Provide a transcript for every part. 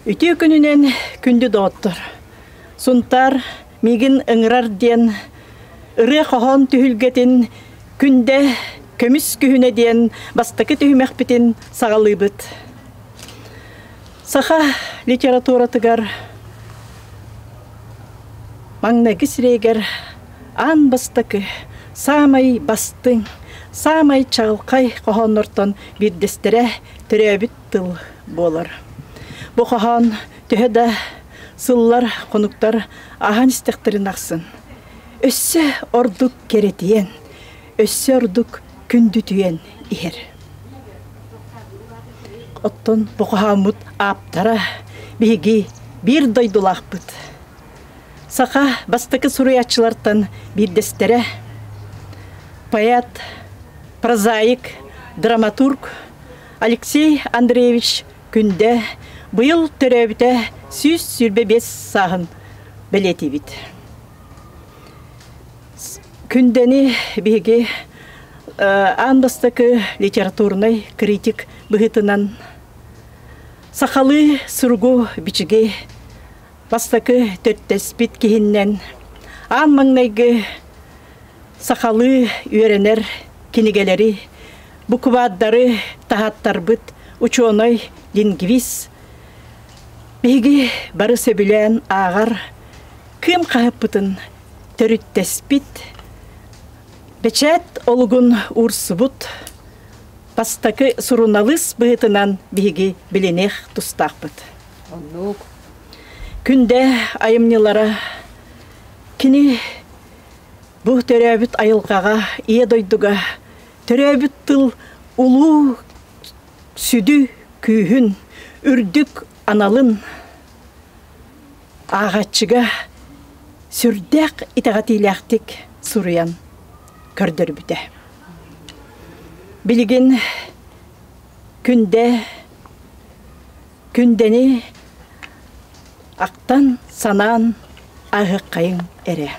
Үтүө күнүнэн күндү доҕоттор! Сунтаар миигин ыҥырар диэн ырыа-хоһоон түһүлгэтин Күндэ көмүс күһүнэ диэн бастакы түһүмэхпитин саҕалыыбыт. Саха литературатыгар маҥнайгы сирэйигэр аан бастакы, саамай бастыҥ, саамай чаҕылхай хоһооннортон биирдэстэрэ төрөөбүт тыл буолар. Бу хоһоон төһө да сыллар, хонуктар ааһан истэхтэрин ахсын, өссө ордук кэрэтийэн, өссө ордук күндүтүйэн иһэр. Оттон бу хоһооммут ааптара биһиги биир дойдулаахпыт. Саха бастакы суруйааччылартан биирдэстэрэ, поэт, прозаик, драматург Алексей Андреевич Күндэ быйыл төрөөбүтэ 125 сааһын бэлиэтиибит. Күндэни биһиги аан бастакы литературнай критик быһыытынан сахалыы суругу-бичиги бастакы төттөспүт киһиннэн аан маҥнайгы сахалыы үөрэнэр кинигэлэри, букубаардары таһааттарбыт учуонай, лингвист биһиги бары сөбүлээн ааҕар Кыым хаһыппытын төрүттэспит, бэчээт олугун уурсубут бастакы суруналыыс быһыытынан биһиги билиниэх тустаахпыт. Оннук. Күндэ айымньылара кини бу төрөөбүт айылҕаҕа, ийэ дойдуга төрөөбүт тыл улуу сүдү күүһүн, үрдүк аналын ааҕааччыга сүрдээх итэҕэтиилээхтик суруйан көрдөрбүтэ. Билигин Күндэ Күндэни ахтан санаан ааһыаххайыҥ эрэ.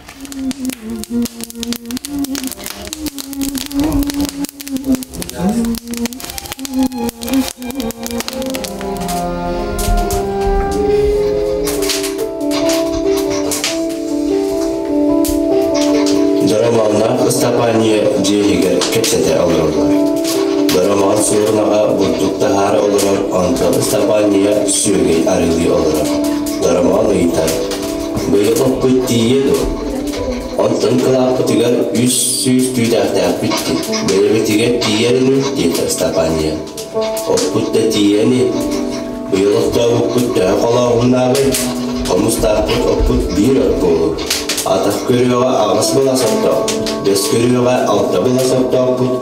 Доромоонноох Ыстапаанньа дьиэ иһигэр кэпсэтэ олороллор. Доромоон суорунаҕа бурдук таһаара олорор, онтон Ыстапаанньа сүөгэй арыылыы олорор. Доромоон ыйытар: «Быйыл оппут тиийиэ дуо?» Онтон кылааппытыгар 300 түүтээхтээхпит дии, бэйэбитигэр тиийэр ини, диэтэ Ыстапаанньа. Оппут да тиийэн быйыл оттообуппут төһө холооһуннааҕый? Хомустаахпыт оппут биир от буолуо. Атах көрүөҕэ аҕыс былас оттоохпут, бэс көрүөҕэ алта былас оттоохпут,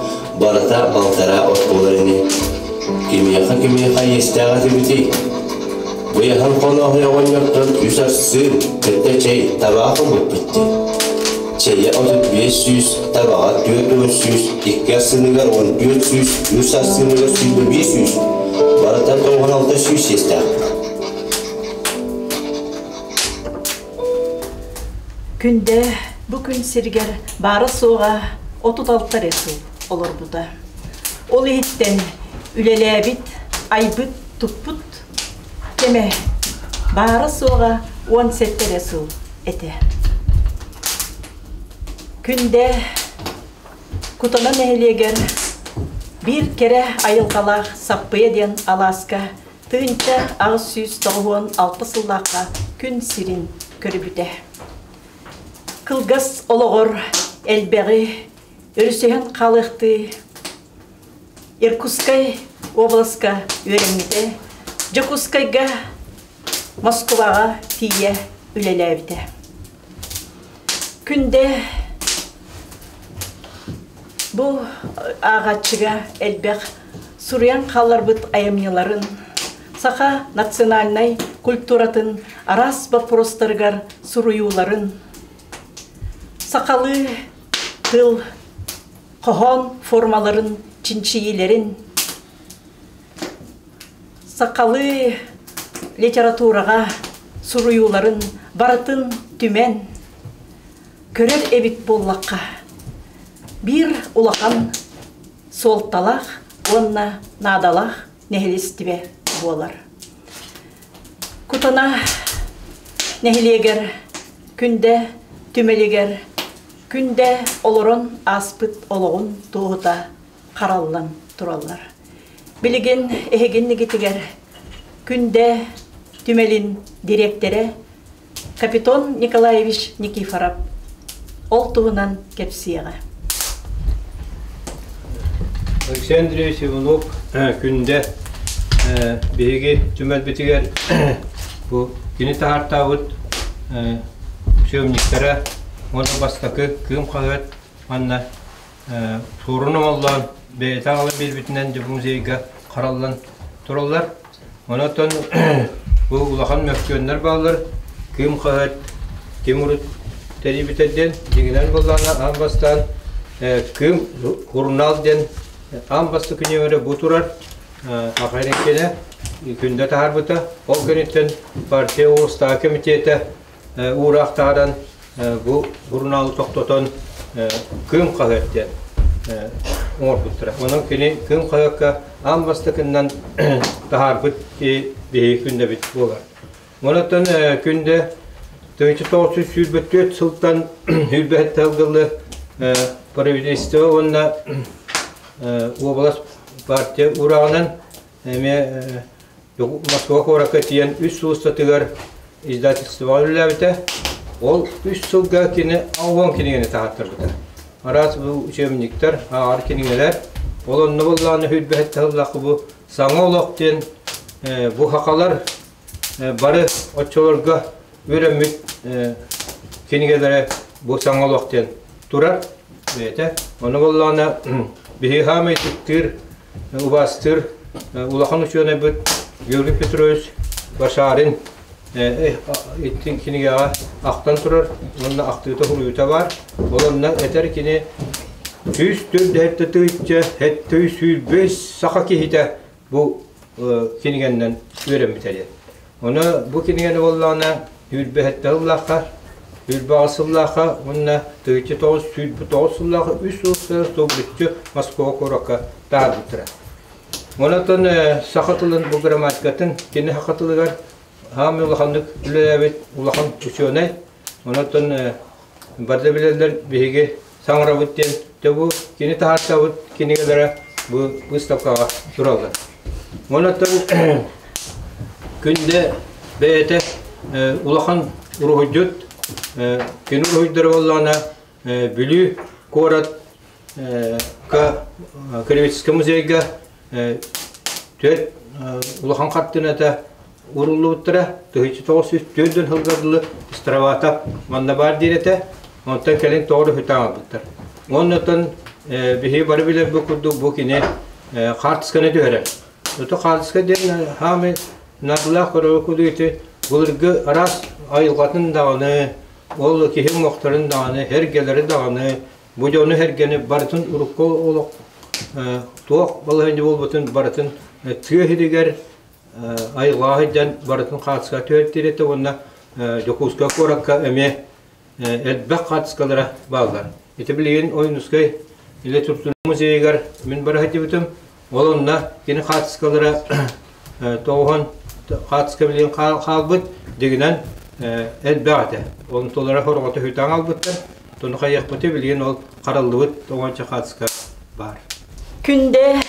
барыта балтараа от буолар ини. Кимиэхэ-кимиэхэ иэстээх этибитий? Быйаһын хонооһой оҕонньортон үс арсыын, кытта чэй, табаах ылбыппыт дии. Чэйэ 3500, табаҕа 40 100, икки арсыыныгар 14 100, үс арсыыныгар 25 100, барыта 96 100 иэстээхпит. Күндэ бу күн сиригэр баара-суоҕа 36 эрэ сыл олорбута. Ол иһиттэн үлэлээбит, айбыт, туппут кэмэ баара-суоҕа 17 эрэ сыл этэ. Күндэ Кутана нэһилиэгэр биир кэрэ айылҕалаах Саппыйа диэн алааска 1896 сыллаахха күн сирин көрбүтэ. Кылгас олоҕор элбэҕи өрүсүһэн хаалыахтыы Иркутскай уобаласка үөрэммитэ, Дьокуускайга, Москваҕа тиийэ үлэлээбитэ. Күндэ бу ааҕааччыга элбэх суруйан хаалларбыт айымньыларын, саха национальнай культуратын араас боппуруостарыгар суруйууларын, сахалыы тыл хоһоон формаларын чинчийиилэрин, сахалыы литератураҕа суруйууларын барытын түмэн көрөр эбит буоллахха, биир улахан суолталаах уонна наадалаах нэһилиэстибэ буолар. Кутана нэһилиэгэр Күндэ түмэлигэр Күндэ олорон ааспыт олоҕун туоһута хараллан тураллар. Билигин эһигиннигитигэр Күндэ түмэлин дириэктэрэ Капитон Николаевич Никифоров ол туһунан кэпсиэҕэ. Алексей Андреевич Иванов Күндэ биһиги түмэлбитигэр бу кини таһаартаабыт учебниктара уонна бастакы Кыым хаһыат манна суорун омоллоон бэйэтэ аҕалан биэрбитинэн дьэ музейга хараллан тураллар. Онон бу улахан мөккүөннэр бааллар. Кыым хаһыат ким урут тэрийбитэ диэн дьиҥинэн буоллаҕына аан бастаан Кыым сурунаал диэн аан бастакы нүөмэрэ бу турар Ахайринкинэ күндэ таһаарбыта. Ол кэнниттэн партия улуустааҕы комитета уураах таһааран бу сурунаалы тохтотон Кыым хаһыат диэн оҥорбуттара. Онон кини Кыым хаһыакка аан бастакыннан таһаарбыт биһиги күндэбит буолар. Онон күндэ 1924 сылтан 27 сылгылы правительство уонна уобалас партия уурааҕынан эмиэ Москва куоракка тиийэн үс сыл устатыгар издательствоҕа үлэлээбитэ. Ол үс сылга кини 10 кинигэни таһааттарбыта. Араас бу учебниктар, ааҕар кинигэлэр. Ол онно буоллаҕына сүүрбэһит сыллаах бу Саҥа олох диэн бу хахалар бары оччолорго үөрэммит кинигэлэрэ бу Саҥа олох диэн турар бэйэтэ. Ону буоллаҕына биһиги хаамай ытыктыыр убаастыыр улахан учуонайбыт Георгий Петрович Башарин ити кинигэҕэ ахтан турар уонна ахтыыта суруйуута баар. Ол онно этэр кини 104 725 саха киһитэ бу кинигэннэн үөрэммитэ диэн. Ону бу кинигэни буоллаҕына сүүрбэһэттэ сыллаахха, 28 сыллаахха уонна 1929 сыллаахха үс сыл субуруччу Москва куоракка таһаарбыттара. Онон саха тылын бу грамматикатын кини саха тылыгар аам улаханнык үлэлээбит улахан учуонай. Онон бары билэллэр биһиги саҥарабыт диэн дьэ бу кини таһаартаабыт кинигэлэрэ бу выставкаҕа тураллар. Онон Күндэ бэйэтэ улахан уруһуйдьут, кини уруһуйдара буоллаҕына Бүлүү куорат Краеведческай музейга түөрт улахан хартыыната ууруллубуттара. 1904 сылга дылы Стравата манна баар диир этэ. Онтон кэлин тоҕо үһүтаан албыттар. Оннотон биһиги бары билэрбит курдук бу кини хаартысканы түһэрэр. Ото хаартыска диэн хаамай наадалаах көрөргө курдук ити былыргы араас айылҕатын даҕаны, ол киһи уҥуохтарын даҕаны, эргэлэри даҕаны, бу дьону эргэни барытын урукку олох туох балаһыанньа буолбутун барытын тыа сиригэр айылҕаҕа сылдьан барытын хаартыска түһэртиир этэ уонна Дьокуускай куоракка эмиэ элбэх хаартыскалара бааллар. Ити билигин Ойуунускай литература музейыгар мин бара сылдьыбытым. Ол онно кини хаартыскалара тоҕуһан хаартыска билигин хаалбыт дигинэн элбэх этэ. Онтулара хорҕото хүтэн албыттар. Тону хайыахпыты билигин ол хараллыбыт тоҕонча хаартыска баар. Күндэ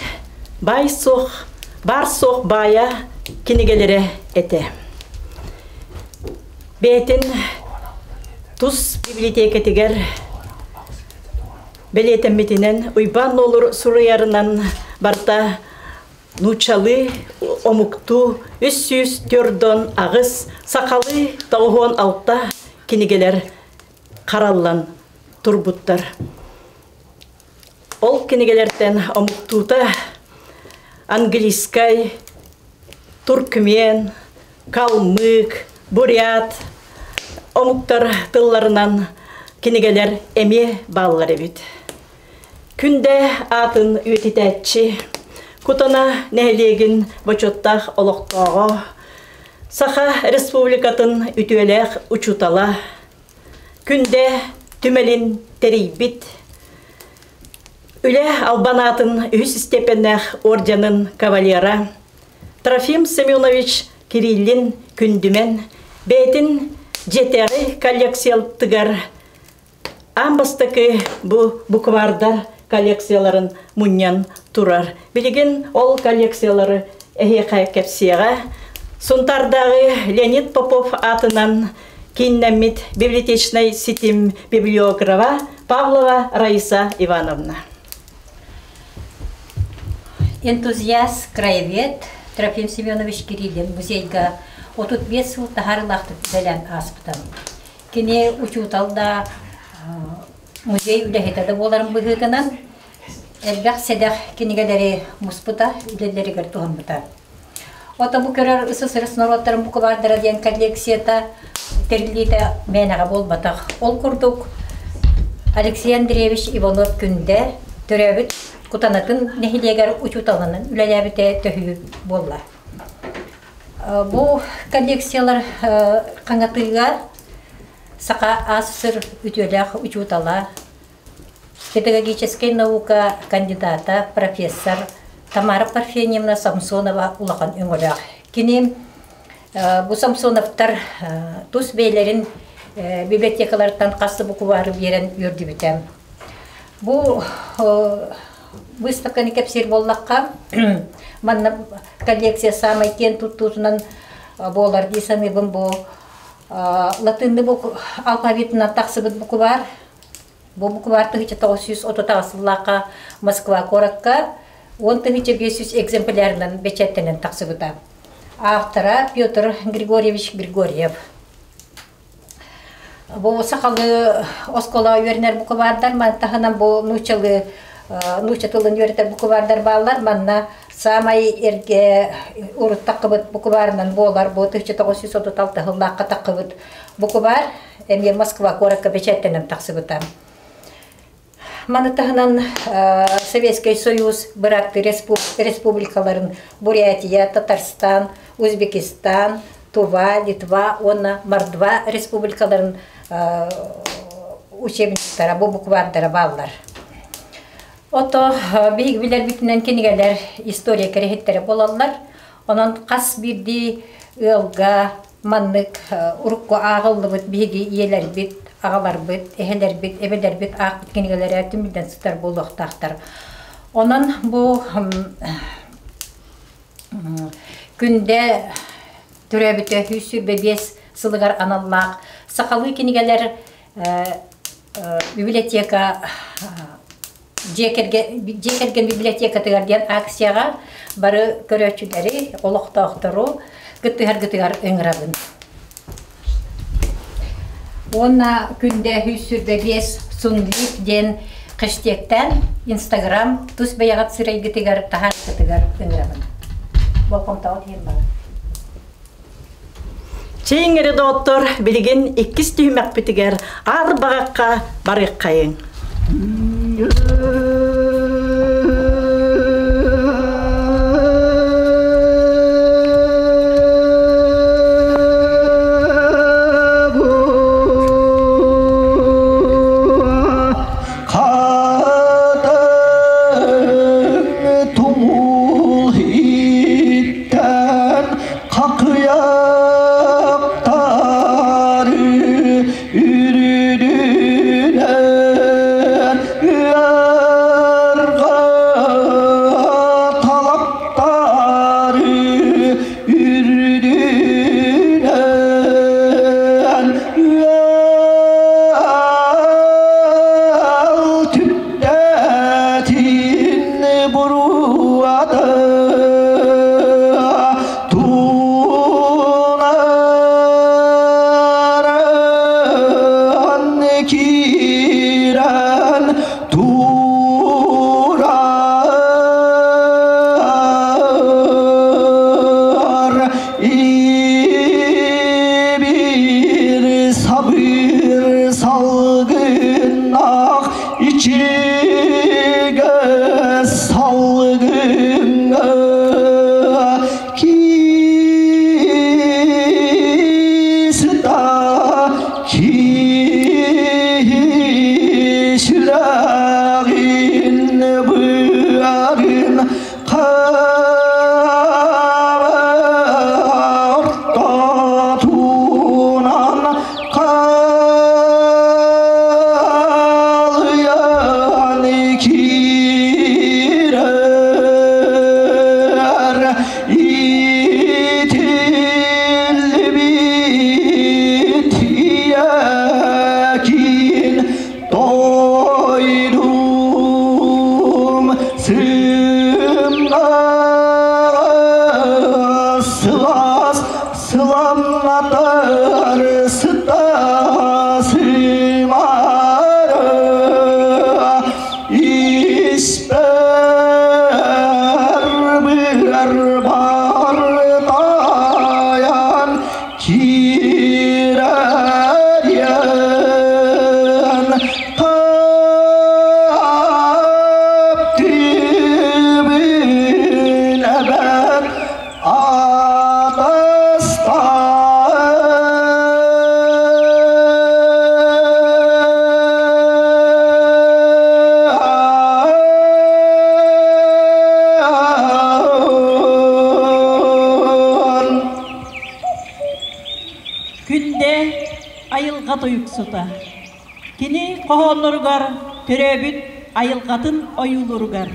баай суох, баар суох баайа кинигэлэрэ этэ. Бэйэтин тус библиотекатыгар бэлиэтэммитинэн Уйбаан Нуолур суруйарынан барыта нууччалыы омуктуу 348, сахалыы 96 кинигэлэр хараллан турбуттар. Ол кинигэлэртэн омуктуута английскай, туркмен, калмык, бурят омуктар тылларынан кинигэлэр эмиэ бааллар эбит. Күндэ аатын үйэтитээччи, Кутана нэһилиэгин бочуоттаах олохтооҕо, Саха Республикатын үтүөлээх учуутала, Күндэ түмэлин тэрийбит Үлэ албан аатын үһүс степеннээх орденын кавалера Трофим Семенович Кириллин Күндүмэн бэйэтин дьиэтээҕи коллекциятыгар аан бастакы бу буквардар коллекцияларын мунньан турар. Билигин ол коллекциялары эһиэхэ кэпсиэҕэ. Сунтаардааҕы Леонид Попов аатынан кииннэммит библиотечнай ситим библиографа Павлова Раиса Ивановна. Энтузиаст краевед Трофим Семенович Кириллин музейга 35 сыл таһаарыылаахтык үлэлээн ааспыта. Кини учуутал да, музей үлэһитэ да буоларын быһыытынан элбэх сэдэх кинигэлэри муспута, үлэлэригэр туһаммыта. Ото бу көрөр СССР норуоттарын буквардара диэн коллекцията тэриллиитэ мээнэҕэ буолбатах. Ол курдук Алексей Андреевич Иванов Күндэ төрөөбүт Кутанатын нэһилиэгэр учууталынан үлэлээбитэ төһүү буолла. Бу коллекциялар хаҥатыыга Саха АССР үтүөлээх учуутала, педагогическай наука кандидата, профессор Тамара Парфеньевна Самсонова улахан өҥөлөөх. Кини бу Самсоновтар тус бэйэлэрин библиотекаларыттан хас да буквары биэрэн үөрдүбүтэ. Бу выставканы кэпсиир буоллахха, манна коллекция саамай киэн туттуутунан буолар дии саныыбын бу латынны алфавитынан тахсыбыт буквар. Бу буквар 1938 сыллаахха Москва куоракка 10 500 экземплярынан бэчээттэнэн тахсыбыта. Автора Петр Григорьевич Григорьев. Бу сахалыы оскуола үөрэнэр буквардар, маны таһынан бу нууччалыы нуучча тылын үөрэтэр буквардар бааллар. Манна саамай эргэ урут таххыбыт букварынан буолар бу 1936 сыллаахха таххыбыт буквар эмиэ Москва куоракка бэчээттэнэн тахсыбыта. Маны таһынан Советский Союз бырааттыы республикаларын Бурятия, Татарстан, Узбекистан, Тува, Литва уонна Мордва республикаларын учебниктара, бу буквардара бааллар. Ото биһиги билэрбитинэн кинигэлэр история кэрэһиттэрэ буолаллар. Онон хас биирдии ыалга маннык урукку ааҕыллыбыт биһиги ийэлэрбит, аҕаларбыт, эһэлэрбит, эбэлэрбит аахпыт кинигэлэрэ түмүллэн сытар буолуохтаахтар. Онон бу күндэ төрөөбүтэ 125 сылыгар аналлаах сахалыы кинигэлэр библиотека дьиэ кэргэн библиотекатыгар диэн акцияҕа бары көрөөччүлэри, олохтоохтору кыттыһаргытыгар ыҥырабын. Уонна күндэ 125 сунлик диэн хэштегтэн Инстаграм тус бэйэҕит сирэйгитигэр таһааргытыгар ыҥырабын. Болҕомтоҕут иһин баар. Чиҥ доҕоттор, билигин иккис түһүмэхпитигэр аар баҕахха барыаххайыҥ. Тумул иттен Kakıyakları ürününen Yarga talapları ürününen Yal tütletin buruada Tunaran kiren turar Bir sabır salgınak içige salgın Kista kişilerin bıyarın kavar. Сымнас сылаас сыламнатар сытасымара испэр быар бартайан киирэн таптыыбын эбэт атастаан Күндэ айылҕа тойуксута. Кини хоһоонноругар төрөөбүт айылҕатын ойуулуругар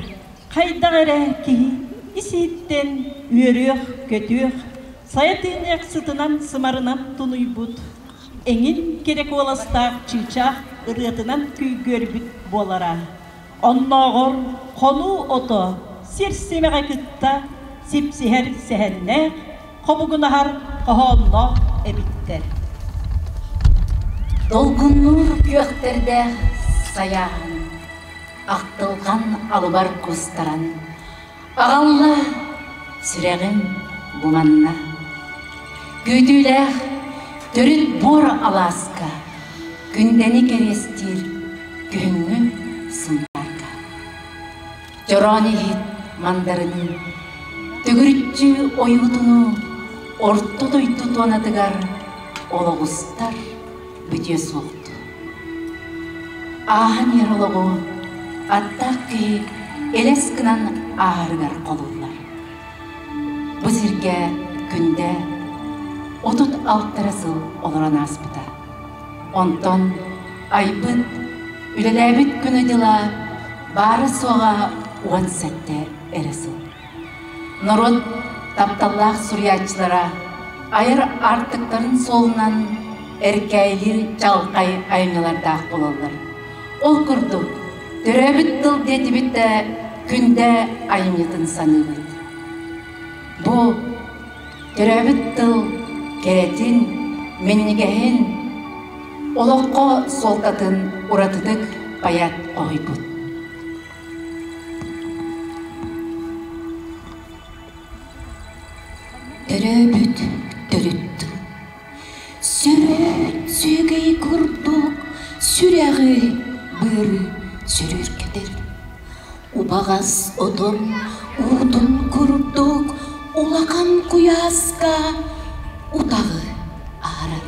хайдах эрэ киһи ис-иһиттэн үөрүөх-көтүөх, сайа тыыныах сытынан-сымарынан тунуйбут, эҥин кэрэ куоластаах чыычаах ырыатынан күйгүөрбүт буолара. Оннооҕор хонуу ото сир симэҕэ кытта сипсиһэр сэһэннээх, хобугунаһар хоһоонноох эбиттэр. Долгуннуур күөхтэрдээх сайааһын, ахтылҕан алыбар кустаран, аҕалла сүрэҕим бу манна. Күүтүүлээх төрүт буор алааска күндэни кэриэстиир күһүҥҥү сунтаарга. Чороон иһит мандарыныы, төгүрүччү ойуутунуу орто дойду туонатыгар олоҕустар бүтүө суохтуу. Ааһан иһэр олоҕу аттаах киһи элэс гынан ааһарыгар холуллар. Бу сиргэ күндэ 36 сыл олорон ааспыта. Онтон айбыт, үлэлээбит күнэ-дьыла баара-суоҕа 17 эрэ сыл. Норуот тапталлаах суруйааччылара айар аартыктарын суолунан эркээйилиир чаҕылхай айымньылардаах буолаллар. Ол курдук, төрөөбүт тыл диэтибит да күндэ айымньытын саныыбыт. Бу төрөөбүт тыл кэрэтин, минньигэһин, олоххо суолтатын уратытык поэт хоһуйбут. Төрөөбүт төрүт тыл. Сүрүт сүөгэй курдук сүрэҕи быары сүрүргэтэр. Убаҕас отон уутун курдук улахан куйааска утаҕы аһарар.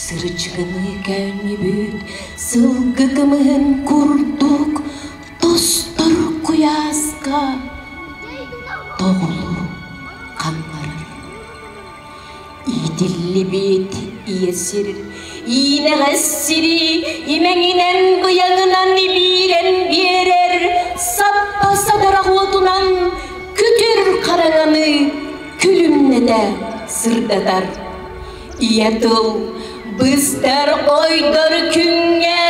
Сырычыгыныы көөнньүбүт сылгы кымыһын курдук тостор куйааска тоҕулу ханнарар. Иитиллибит ийэ сир, иинэҕэс сири имэҥинэн быйаҥынан ибиирэн биэрэр, саппа садарах уотунан күтүр хараҥаны күлүмнэтэ сырдатар. Ийэ тыл быстар ойдор күҥҥэ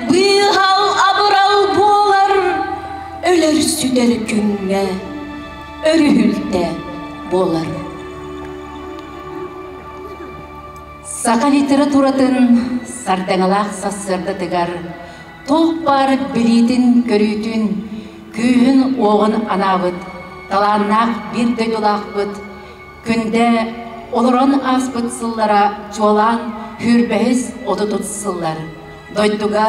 быыһал абырал буолар, өлөр сүтэр күҥҥэ өрүһүлтэ буолар. Саха литературатын сардаҥалаах сарсыардатыгар туох баар билиитин-көрүүтүн, күүһүн-уоҕун анаабыт талааннаах биир дойдулаахпыт Күндэ олорон ааспыт сыллара чуолаан сүүрбэһис отутут сыллар, дойдуга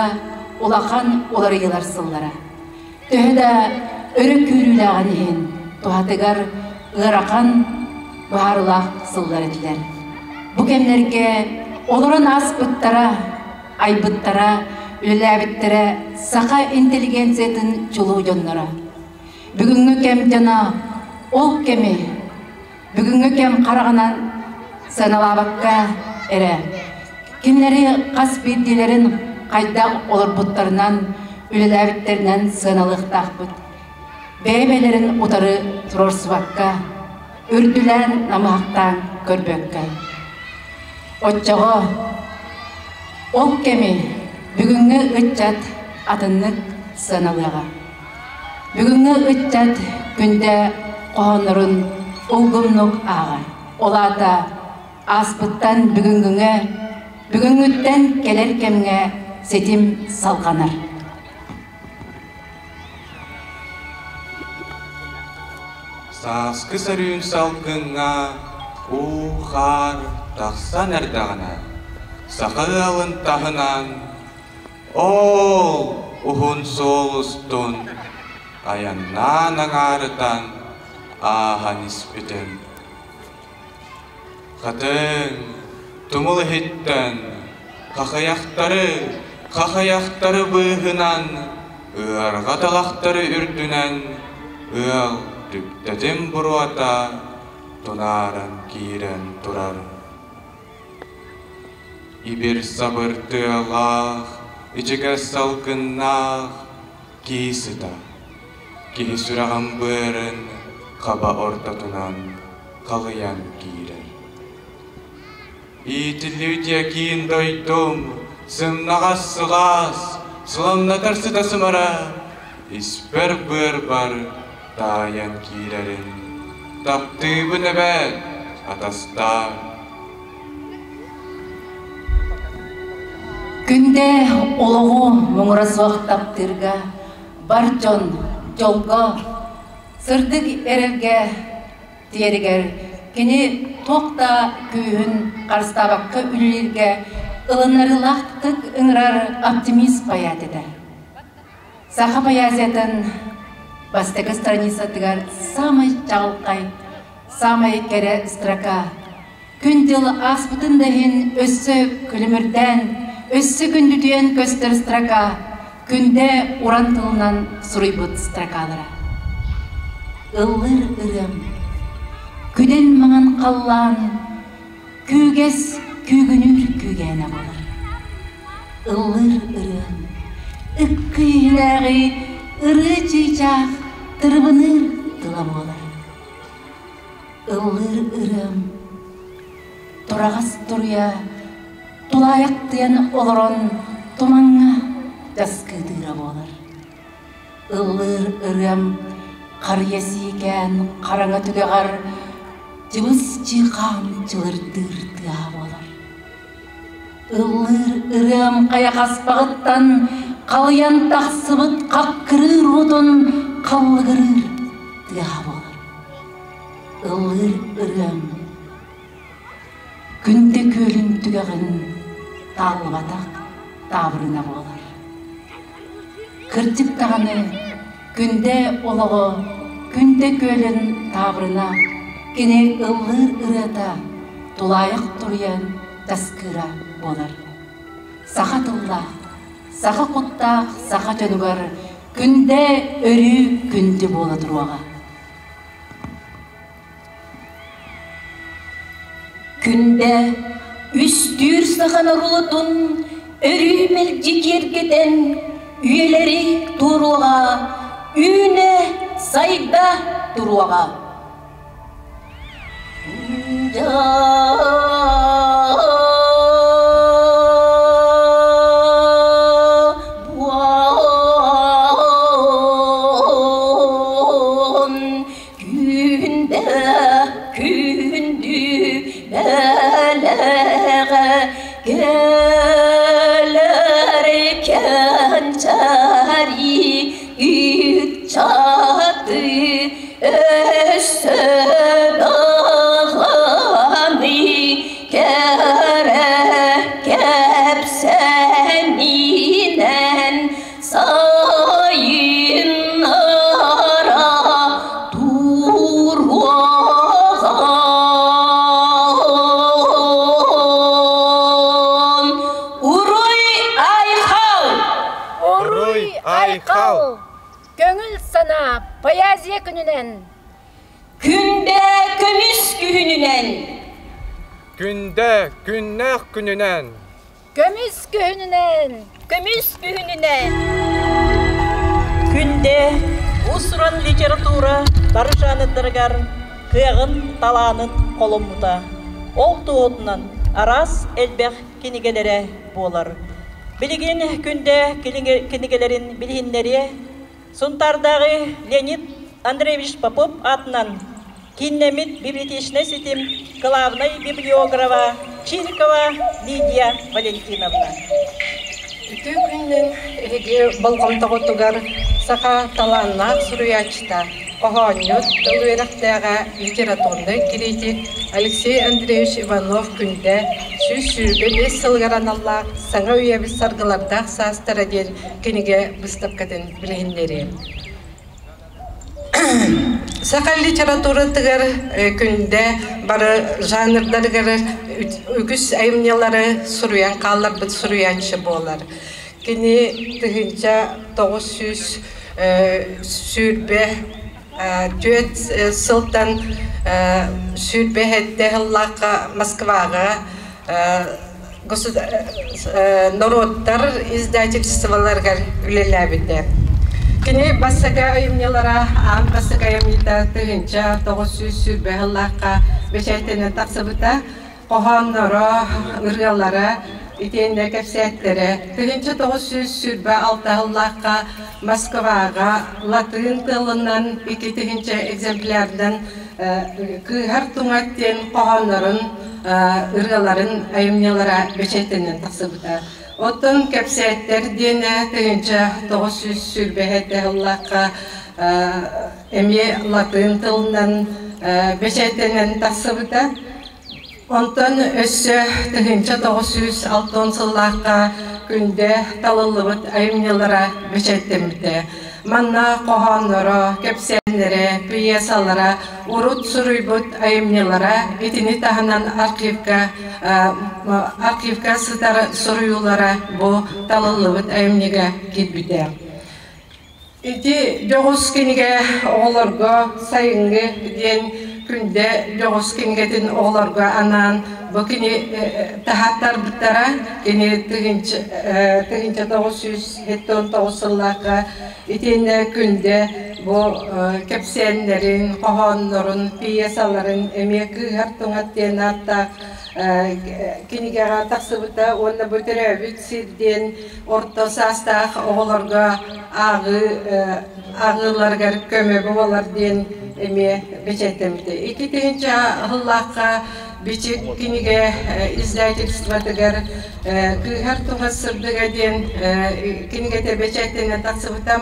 улахан уларыйыылар сыллара. Төһө да өрө күүрүүлээҕин иһин туһатыгар ыарахан быһаарыылаах сыллар этилэр. Бу кэмнэргэ олорон ааспыттара, айбыттара, үлэлээбиттэрэ саха интеллигенциятын чулуу дьонноро. Бүгүҥҥү кэм дьоно ол кэми бүгүҥҥү кэм хараҕынан сыаналаабакка эрэ кинилэри хас биирдиилэрин хайдах олорбуттарынан, үлэлээбиттэринэн сыаналыахтаахпыт. Бэйэ-бэйэлэрин утары туруорсубакка, үрдүлээн намыһахтаан көрбөккө. Оччоҕо ол кэми бүгүҥҥү ыччат атыннык сыаналыаҕа. Бүгүҥҥү ыччат күндэ хоһооннорун улгумнук ааҕар. Ол аата ааспыттан бүгүҥҥүҥэ, бүгүҥҥүттэн кэлэр кэмҥэ ситим салҕанар. Сааскы сөрүүн салгыҥҥа уу-хаар тахсан эрдэҕинэ, саха ыалын таһынан Оол уһун суол устун айаннаан аҥаарытан ааһан испитим. Хатыҥ, тумул иһиттэн хахыйахтары, хахыйахтары быыһынан, ыарҕа талахтары үрдүнэн ыал түптэтин буруота тунааран киирэн турар. Ибир-сабыр тыалаах, ичигэс салгыннаах кии сыта, киһи сүрэҕин быарын хаба ортотунан халыйан киирэр. Иитиллибит киин дойдум, сымнаҕас сылаас, сыламнатар сыта сымара, испэр быарбар таайан киирэрин таптыыбын эбээт, атастаар. Күндэ олоҕу муҥура суох таптыырга бар дьон дьолго, сырдык эрэлгэ тиэригэр кини туох да күүһүн харыстаабакка үлэлииргэ ылыннарыылаахтык ыҥырар оптимист поэт этэ. Саха поэзиятын бастакы страницатыгар саамай чаҕылхай, саамай кэрэ строка Күн-дьыл ааспытын да иһин өссө күлүмүрдээн, өссө күндүтүйэн көстөр строка Күндэ уран тылынан суруйбут строкалара. Ыллыыр ырыам, күдэн маҥан халлаан, күүгэс күүгүнүүр күүгээнэ буолар. Ыллыыр ырыам, ыккы иһинээҕи ырыа чыычаах тырыбыныыр тыла буолар. Ыллыыр ырыам, тураҕас туруйа тулаайахтыйан олорон тумаҥҥа таскыытыыра буолар. Ыллыыр ырыам харыйа сиикээн хараҥа түгэҕэр дьыбыс чыыхаан чылырдыыр тыаһа буолар. Ыллыыр ырыам хайа хаспаҕыттан халыйан тахсыбыт хаккырыыр уутун халлыгырыыр тыаһа буолар. Ыллыыр ырыам күндэ күөлүн түгэҕин тааллыбатах таабырына буолар. Кырдьык даҕаны, күндэ олоҕо, күндэ күөлүн таабырына кини ыллыыр ырыата тулаайах туруйан таскыыра буолар. Саха тыллаах, саха куттаах саха дьонугар күндэ өрүү күндү буола туруоҕа. Күндэ үстүүр саха норуотун өрүү мэлдьи киэргэтэн, үйэлэри туоруоҕа, үүнэ, сайда туруоҕа. Күндэ күндү бэлэҕэ кэлэр кэнчээри ыччаты өссө даҕаны кэрэ кэпсэнинэн сайыннара туруоҕун. Уруй айхал! Уруй айхал! Көҥүл санаа поэзия күнүнэн! Күндэ көмүс күһүнүнэн! Күндэ күннээх күнүнэн! Көмүс күһүнүнэн! Көмүс күһүнүнэн! Күндэ уус-уран литература бары жанрдарыгар кыаҕын, талаанын холоммута. Ол туоһутунан араас элбэх кинигэлэрэ буолар. Билигин Күндэ кинигэлэрин билиһиннэриэ. Сунтаардааҕы Леонид Андреевич Попов аатынан кииннэммит библиотечнай ситим главнай библиографа Чирикова Лидия Валентиновна. Үтүө күнүнэн эһиги болҕомтоҕутугар саха талааннаах суруйааччыта, хоһоонньут, тыл үөрэхтээҕэ, литературнай критик Алексей Андреевич Иванов-Күндэ 125 сылыгар аналлаах «Саҥа үйэбит саргылардаах саастара» диэн кинигэ быыстапкатын билиһиннэриэм. Саха литературатыгар күндэ бары жанрдарыгар үгүс айымньылары суруйан хаалларбыт суруйааччы буолар. Кини 1924 сылтан 27 сыллаахха Москваҕа норуоттар издательстволарыгар үлэлээбитэ. Кини бастакы айымньылара аан бастакы айымньыта 1920 сыллаахха бэчээттэнэн тахсыбыта. Хоһоонноро, ырыалара итиэннэ кэпсээттэрэ 1926 сыллаахха Москваҕа латыын тылынан 2000 экземплярдан Кыыһар туҥат диэн хоһооннорун ырыаларын айымньылара бэчээттэнэн тахсыбыта. Оттон кэпсээттэр диэнэ 1927 сыллаахха эмиэ латыын тылынан бэчээттэнэн тахсыбыта. Онтон өссө 1960 сыллаахха Күндэ талыллыбыт айымньылара бэчээттэммитэ. Манна хоһоонноро, кэпсээннэрэ, пьесалара, урут суруйбут айымньылара итини таһынан архивка, архивка сытар суруйуулара бу талыллыбыт айымньыга киирбитэ. Ити дьоҕус кинигэ оҕолорго сайыҥҥы диэн Күндэ дьоҕус кинигэтин оҕолорго анаан бу кини таһааттарбыттара. Кини 1979 сыллаахха итиэннэ Күндэ бу кэпсээннэрин, хоһооннорун, пьесаларын эмиэ Кыыһар туҥат диэн ааттаах кинигэҕэ тахсыбыта уонна бу төрөөбүт сир диэн орто саастаах оҕолорго ааҕыы ааҕыыларыгар көмө буолар диэн эмиэ бэчээттэммитэ. 2000 сыллаахха Бичик кинигэ издательствотыгар «Кыыһар туһа сырдыга» диэн кинигэтэ бэчээттэнэн тахсыбыта.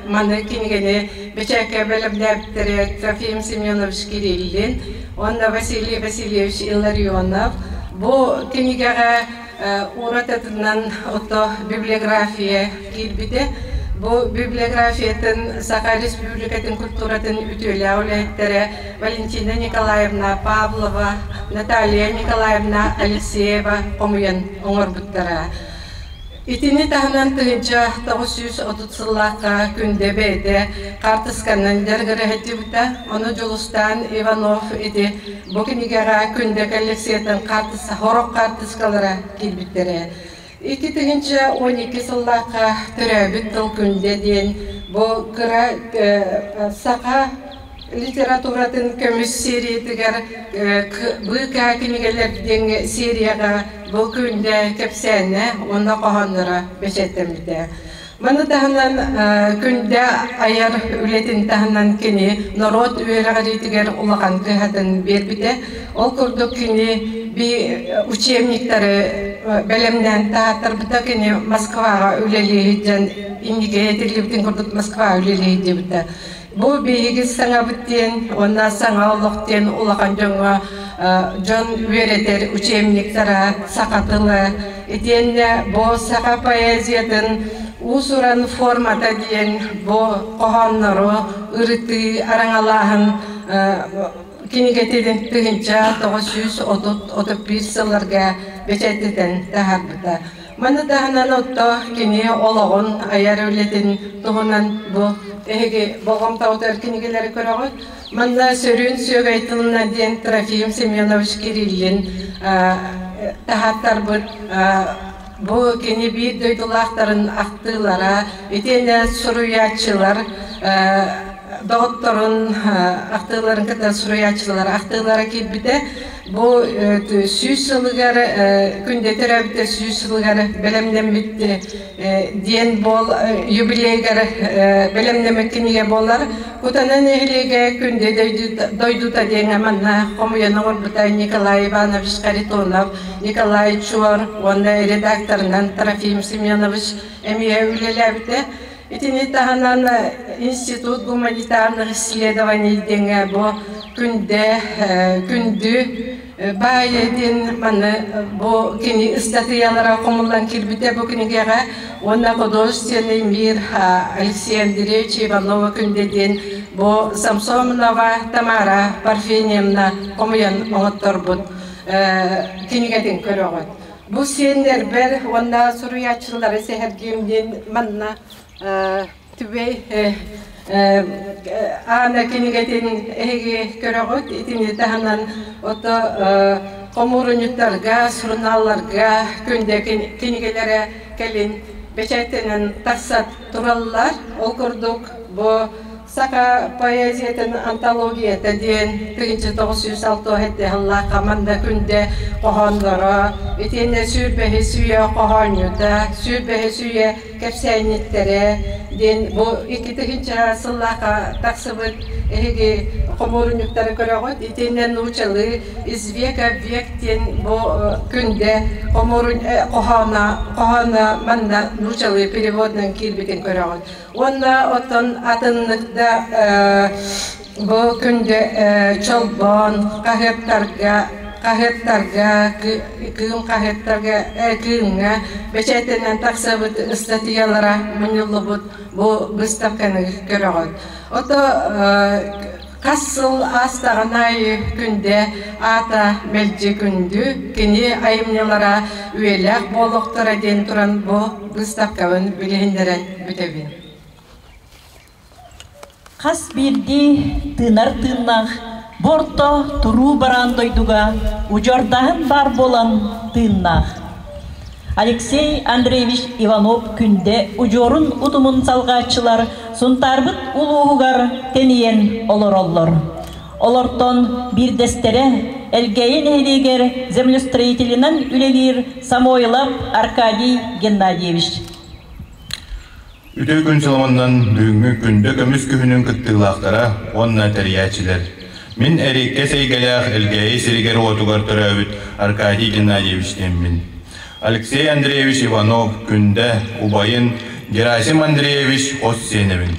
Маны кинигэни бэчээккэ бэлэмнээбиттэрэ Трофим Семенович Кириллин уонна Василий Васильевич Илларионов. Бу кинигэҕэ уратытынан ото библиография киирбитэ. Бу библиографиятын Саха Республикатын культуратын үтүөлээх үлэһиттэрэ Валентина Николаевна Павлова, Наталья Николаевна Алексеева хомуйан оҥорбуттара. Итини таһынан 1930 сыллаахха Күндэ бэйэтэ хаартысканан дьарыгыра сылдьыбыта. Ону Дьулустаан Иванов ити бу кинигэҕэ Күндэ коллекциятын сорох хаартыскалара киирбиттэрэ. 2012 сыллаахха төрөөбүт тыл Күндэ диэн бу кыра саха литературатын көмүс сериятыгар быыкаа кинигэлэр диэн серияҕа бу күндэ кэпсээнэ уонна хоһоонноро бэчээттэммитэ. Маны таһынан Күндэ айар үлэтин таһынан кини норуот үөрэҕириитигэр улахан кыһатын биэрбитэ. Ол курдук кини би учебниктары бэлэмнээн таһааттарбыта кини Москваҕа үлэлии сылдьан инники этиллибитин курдук Москваҕа үлэлии сылдьыбыта. Бу биһиги саҥабыт диэн уонна саҥа олох диэн улахан дьоҥҥо дьон үөрэтэр учебниктара саха тыла итиэннэ бу саха поэзиятын уус-уран формата диэн бу хоһооннору ырытыы араҥалааһын кинигэтин 1930-31 сылларга бэчээттэтэн таһаарбыта. Маны таһынан отто кини олоҕун айар үлэтин туһунан бу эһиги болҕомтоҕутугар кинигэлэри көрөҕүт. Манна сөрүүн сүөгэй тылына диэн Трофим Семенович Кириллин таһааттарбыт бу кини биир дойдулаахтарын ахтыылара итиэннэ суруйааччылар доҕотторун ахтыыларын кытта суруйааччылар ахтыылара киирбитэ. Бу сүүс сылыгар күндэ төрөөбүтэ сүүс сылыгар бэлэмнэммит диэн буол юбилейгар бэлэмнэммит кинигэ буолар. Кутана нэһилиэгэ күндэ дойдута диэҥэ манна хомуйан оҥорбута Николай Иванович Харитонов, Николай Чуор уонна редакторынан Трофим Семенович эмиэ үлэлээбитэ. Итини таһынан Институт гуманитарных исследований диэҥэ бу күндэ күндү баайа диэн маны бу кини ыстатыйалара хомуллан киирбитэ бу кинигэҕэ уонна художественный мир Алексей Андреевич Иванова күндэ диэн бу Самсонова Тамара Парфеньевна хомуйан оҥотторбут кинигэтин көрөҕүт. Бу сиэннэрбэр уонна суруйааччылары сэһэргиэм диэн манна Түбэй Аана кинигэтин эһиги көрөҕүт. Итини таһынан ото хомуурунньуктарга, сурунаалларга күндэ кинигэлэрэ кэлин бэчээттэнэн тахса тураллар. Ол курдук бу Саха поэзиятын антологията диэн 1967 сыллаахха манна күндэ хоһоонноро, итиэннэ сүүрбэһис үйэ хоһоонньута, сүүрбэһис үйэ кэпсээнньиттэрэ диэн бу 2000 сыллаахха тахсыбыт эһиги хомуурунньуктары көрөҕүт. Итиэннэ нуучалыы «Из века в век» диэн бу күндэ хомуурун хоһооно хоһооно манна нуучалыы переводунан киирбитин көрөҕүт. Уонна оттон атыннык да бу күндү чолбон хаһыаттарга хаһыаттарга кыым хаһыаттарга кыымҥа бэчээттэнэн тахсыбыт ыстатыйалара мунньуллубут бу быыстапканы көрөҕүт. Ото Хас сыл аастаҕын аайы Күндэ аата мэлдьи күндү, кини айымньылара үйэлээх буолуохтара диэн туран бу быыстапкабын билиһиннэрэн бүтэбин. Хас биирдии тыынар тыыннаах бу орто туруу бараан дойдуга удьуордааһын баар буолан тыыннаах. Алексей Андреевич Иванов Күндэ удьуорун утумун салҕааччылар Сунтаарбыт улууһугар тэнийэн олороллор. Олортон биирдэстэрэ Элгээйи нэһилиэгэр землестроителинэн үлэлиир Самойлов Аркадий Геннадьевич. Үтүө күн сыламаннан бүгүҥҥү күндэ көмүс күһүнүн кыттыылаахтара уонна тэрийээччилэр. Мин эриэккэс эйгэлээх Элгээйи сиригэр-уотугар төрөөбүт Аркадий Геннадьевич диэммин. Алексей Андреевич Иванов Күндэ убайын Герасим Андреевич хос сиэнэбин.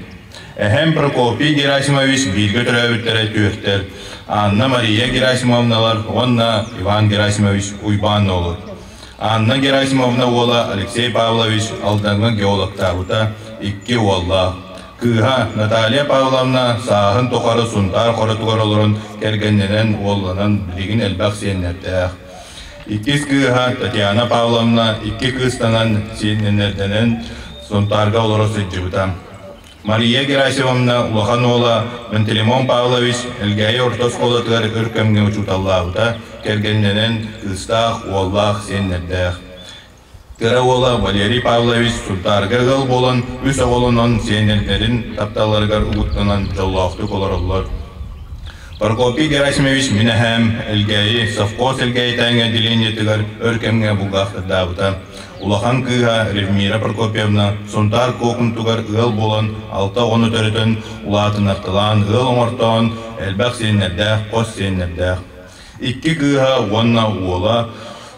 Эһэм Прокопий Герасимович бииргэ төрөөбүттэрэ түөртэр Анна Мария Герасимовналар уонна Иван Герасимович Уйбаан олор. Анна Герасимовна уола Алексей Павлович Алдаҥҥа геологтаабыта икки уоллаах. Кыыһа Наталья Павловна сааһын тухары Сунтаар хоротугар олорон кэргэннэнэн, уолланан билигин элбэх сиэннэрдээх. Иккис кыыһа Татьяна Павловна икки кыыстанан, сиэннэрдэнэн Сунтаарга олоро сылдьыбыта. Мария Герасимовна улахан уола Пантелеймон Павлович Элгээйи орто оскуолатыгар өр кэмҥэ учууталлаабыта, кэргэннэнэн кыыстаах, уоллаах, сиэннэрдээх. Кыра уола Валерий Павлович Сунтаарга ыал буолан, үс оҕолонон сиэннэрдэрин тапталларыгар угуттанан дьоллоохтук олороллор. Прокопий Герасимович мин эһээм Элгээйи совхоз Элгээйитээҥи отделениетыгар өр кэмҥэ булгаахтардаабыта. Улахан кыыһа Ревмира Прокопьевна Сунтаар Куокунтугар ыал буолан алта оҕону төрөтөн, улаатыннарталаан ыал оҥортоон, элбэх сиэннэрдээх, хос сиэннэрдээх. Икки кыыһа уонна уола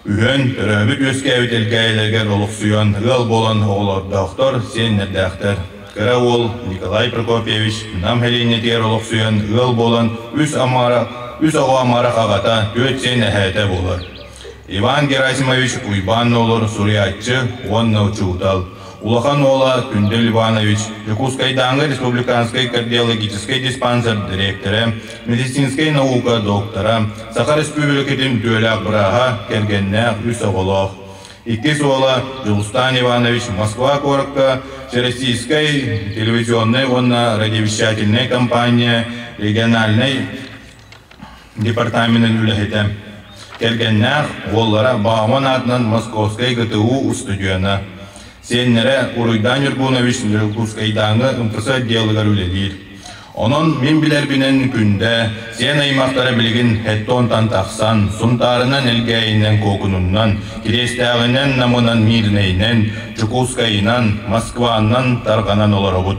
үһүөн төрөөбүт-үөскээбит Элгээйилэригэр олохсуйан ыал буолан оҕолордоохтор, сиэннэрдээхтэр. Кыра уол Николай Прокопьевич Нам сэлиэнньэтигэр олохсуйан ыал буолан үс амара, үс оҕо амарах аҕата, түөрт сиэн эһээтэ буолар. Иван Герасимович Уйбаан Нолор суруйааччы уонна учуутал. Улахан уола Күндэл Иванович Дьокуускайдааҥы республиканскай кардиологическай диспансер дириэктэрэ, медицинскэй наука доктора, Саха Республикатын үтүөлээх бырааһа, кэргэннээх үс оҕолоох. Иккис уола Дьулустаан Иванович Москва куоракка Всероссийскай телевизионнай уонна радиовещательнай компания региональнай департаменын үлэһитэ. Кэргэннээх уоллара Бауман аатынан Московскай ГТУ устудьуона. Сиэннэрэ Уруйдаан Ньургунович Дьокуускайдааҥы МФС отделыгар үлэлиир. Онон мин билэрбинэн Күндэ, сиэн аймахтара билигин Хеттонтан тахсан, Сунтаарынан Элгээйинэн Куокунунан, Кириэстээҕинэн Намынан Миирнэйинэн, Дьокуускайынан, Москванан тарҕанан олоробут.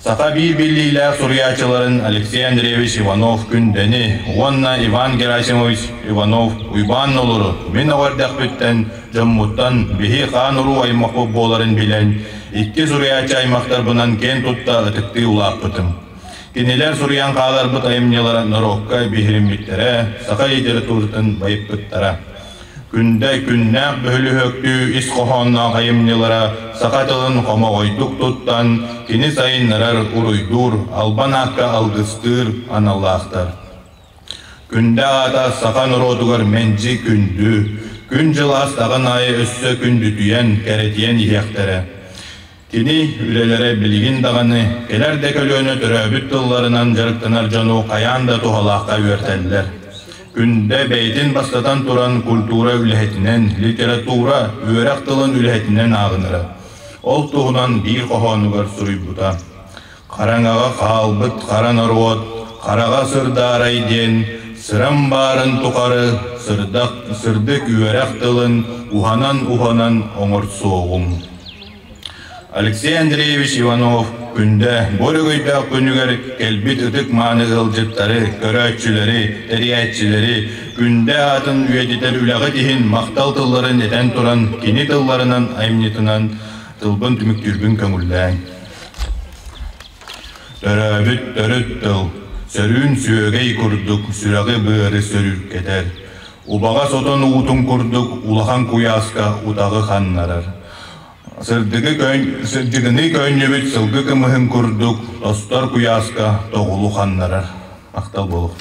Саха биир биллиилээх суруйааччыларын Алексей Андреевич Иванов Күндэни уонна Иван Герасимович Иванов Уйбаан Нолуру мин оҕо эрдэхпиттэн дьоммуттан биһи хаан-уруу аймахпыт буоларын билэн, икки суруйааччы аймахтарбынан киэн тутта ытыктыы улааппытым. Кинилэр суруйан хааларбыт айымньылара норуокка биһириммиттэрэ, саха литературатын байыппыттара. Күндэ күннээх бөһүлүһүөктүү ис хоһоонноох айымньылара саха тылын хомоҕойдук туттан, кини сайыннарар, уруйдуур, албан аакка алгыстыыр аналлаахтар. Күндэ аата саха норуотугар мэлдьи күндү, күн-дьыл астаҕын аайы өссө күндүтүйэн, кэрэтийэн иһиэхтэрэ. Кини үлэлэрэ билигин даҕаны кэлэр да көлүөнэ төрөөбүт тылларынан дьарыктанар дьону хайаан да туһалаахха үөртэллэр. Күндэ бэйэтин бастатан туран культура үлэһитинэн, литература, үөрэх тылын үлэһитинэн ааҕынара. Ол туһунан биир хоһоонугар суруйбута. Хараҥаҕа хаалбыт хара норуот хараҕа сырдаарай диэн сырам баарын тухары сырдак сырдык үөрэх тылын уһанан-уһанан оҥорсуоҕум. Алексей Андреевич Иванов Күндэ бу өрөгөйдөөх күнүгэр кэлбит ытык-мааны ыалдьыттары, көрөөччүлэри, тэрийээччилэри Күндэ аатын үйэтитэр үлэҕит иһин махтал тылларын этэн туран кини тылларынан айымньытынан тылбын түмүктүүрбүн көҥүллээҥ. Төрөөбүт төрүт тыл, сөрүүн сүөгэй курдук сүрэҕи-быары сөрүүккэтэр, убаҕас отон уутун курдук улахан куйааска утаҕы ханнарар. Сырдыгы көөн, сырдыгыныы көөнньүбүт сылгы кымыһын курдук тостор куйааска тоҕулу ханнарар. Махтал буолуох.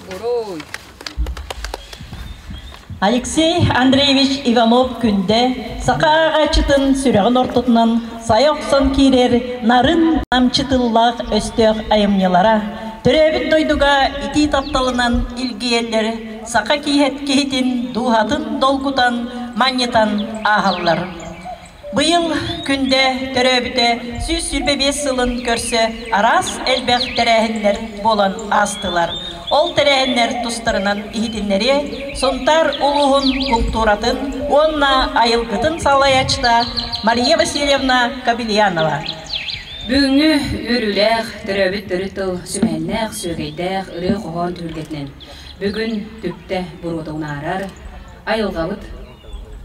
Алексей Андреевич Иванов-Күндэ саха ааҕааччытын сүрэҕин ортотунан сайа охсон киирэр нарын намчы тыллаах өстөөх айымньылара төрөөбүт дойдуга итии тапталынан илгийэллэр, саха киһитин дууһатын долгутан, манньытан ааһаллар. Быйыл Күндэ төрөөбүтэ 125 сылын көрсө араас элбэх тэрээһиннэр буолан аастылар. Ол тэрээһиннэр тустарынан иһитиннэриэ Сунтаар улууһун култууратын уонна айылгытын салайааччыта Мария Васильевна Кобельянова. Бүгүҥҥү үөрүүлээх, төрөөбүт төрүт тыл сүмэһиннээх, сүөгэйдээх ырыа-хоһоон түһүлгэтинэн бүгүн түптэ буруота унаарар, айылҕабыт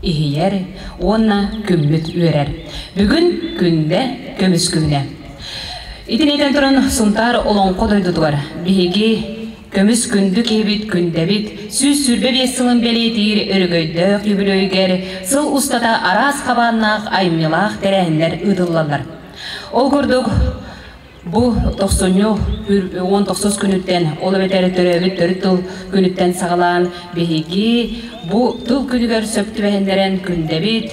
иһийэр уонна күммүт үөрэр. Бүгүн күндэ көмүс күнэ. Итини этэн туран Сунтаар Олоҥхо дойдутугар биһиги көмүс күндү киһибит күндэбит 125 сылын бэлиэтиир өрөгөйдөөх үбүлүөйүгэр сыл устата араас хабааннаах айымньылаах тэрээһиннэр ыытыллаллар. Ол курдук Бу тохсунньу уон тохсус күнүттэн, ол эбэтэр төрөөбүт төрүт тыл күнүттэн саҕалаан биһиги бу тыл күнүгэр сөп түбэһиннэрэн күндэбит,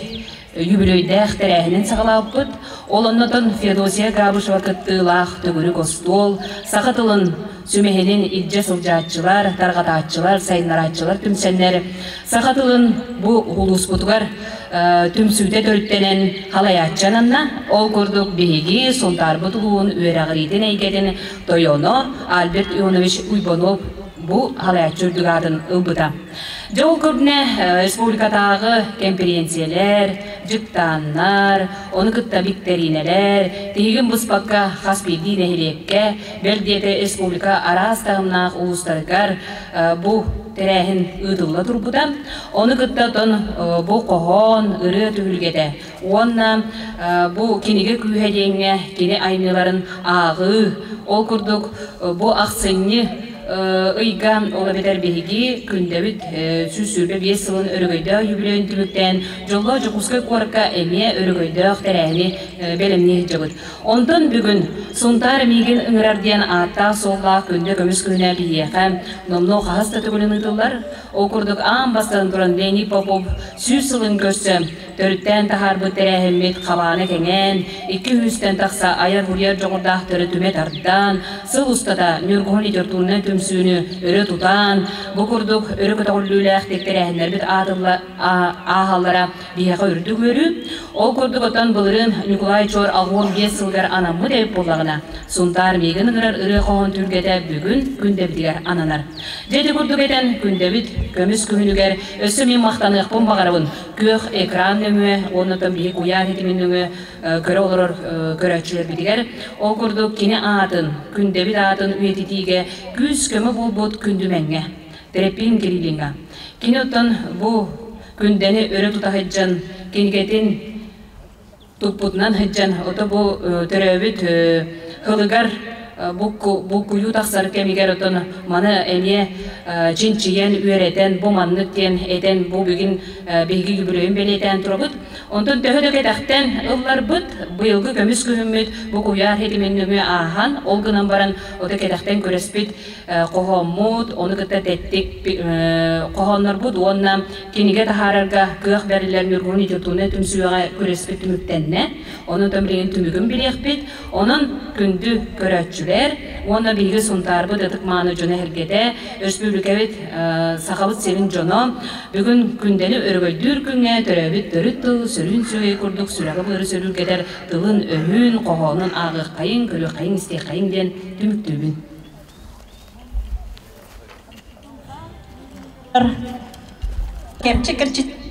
үбүлүөйдээх тэрээһинин саҕалаабыппыт. Ол оннотон Феодосия Габышева кыттыылаах төгүрүк остуол, саха тылын сүмэһинин илдьэ сылдьааччылар, тарҕатааччылар, сайыннарааччылар түмсэннэр саха тылын бу улууспутугар түмсүүтэ төрүттэнэн халайааччы ананна. Ол курдук биһиги Сунтаарбыт улууһун үөрэҕириитин эйгэтин тойоно Альберт Ионович Уйбанов бу халайааччы үрдүк аатын ылбыта. Дьэ ол көрүнэ республикатааҕы кэмпириэнсийэлэр, дьыктааннар, ону кытта биктэриинэлэр тиһигин быспакка хас биирдии нэһилиэккэ, бэл диэтэ республика араас таһымнаах улуустарыгар бу тэрээһин ыытылла турбута. Ону кытта оттон бу хоһоон, ырыа түһүлгэтэ уонна бу кинигэ күүһэ диэҥҥэ кини айымньыларын ааҕыы, ол курдук бу ахсынньы ыйга ол эбэтэр биһиги күндэбит 125 сылын өрөгөйдөөх юбилейын түмүктээн дьоллоох Дьокуускай куоракка эмиэ өрөгөйдөөх тэрээһини бэлэмнии сылдьабыт. Онтон бүгүн Сунтаар миигин ыҥырар диэн ааттаах-суоллаах күндэ көмүс күнэ биһиэхэ номнуо хаһыс да төгүлүн ыытыллар. Ол курдук аан бастаан туран Леонид Попов 100 сылын көрсө төрүттээн таһаарбыт тэрээһиммит хабаана кэҥээн, 200-тэн тахса айар-уруйар дьоҕурдаахтары түмэ тардан, сыл устата Ньургуһун литературнай түмсүү түмсүүнү өрө тутан, бу курдук өрө көтөҕүллүүлээхтик тэрээһиннэрбит ааһаллара биһиэхэ үрдүк үөрүү. Ол курдук оттон былырыын Ньукулай Чуор 65 сылыгар анаммыт эбит буоллаҕына, Сунтаар миигин ыҥырар ырыа-хоһоон түһүлгэтэ бүгүн Күндэбитигэр ананар. Дьэ ити курдук этэн, Күндэбит көмүс күһүнүгэр өссө мин махтаныахпын баҕарабын. Күөх экран нөҥүө уонна оттон биһи куйаар ситимин нөҥүө көрө олорор көрөөччүлэрбитигэр ол курдук кини аатын, Күндэбит аатын үйэтитиигэ күүс-көмө буолбут Күндүмэҥҥэ, Тэрэппиин Кириллиҥҥа. Кини оттон бу Күндэни өрө тута сылдьан кинигэтин туппутунан сылдьан ото бу төрөөбүт һылыгар булкуйуу тахсар кэмигэр отон маны эмиэ чинчийэн үөрэтэн бу маннык диэн этэн бу бүгүн биһиги юбилейын бэлиэтээн турабыт. Онтон төһө да кэтэхтэн ылларбыт быйылгы көмүс күһүммүт бу куйаар ситимин нөҥүө ааһан ол гынан баран ото кэтэхтэн күрэспит хоһооммут, ону кытта тэттик хоһооннорбут уонна кинигэ таһаарарга кыах бэриллэр Ньургуһун литературнай түмсүүҕэ күрэспит түмүктэннэ. Онон билигин түмүгүн билиэхпит. Онон күндү көрөөччүлэр уонна биһиги Сунтаарбыт ытык-мааны дьоно эһэргэтэ, өрөспүүбүлүкэбит Сахабыт сирин дьоно бүгүн Күндэни өрөгөйдүүр күҥҥэ төрөөбүт төрүт тыл сөрүүн сүөһү курдук сүрэҕи-быары сөрүүргэтэр тылын-өһүн, хоһоонун ааҕыаххайыҥ, көрүөххэйиҥ, истиэххэйиҥ диэн түмүктүүбүн. Кэмчи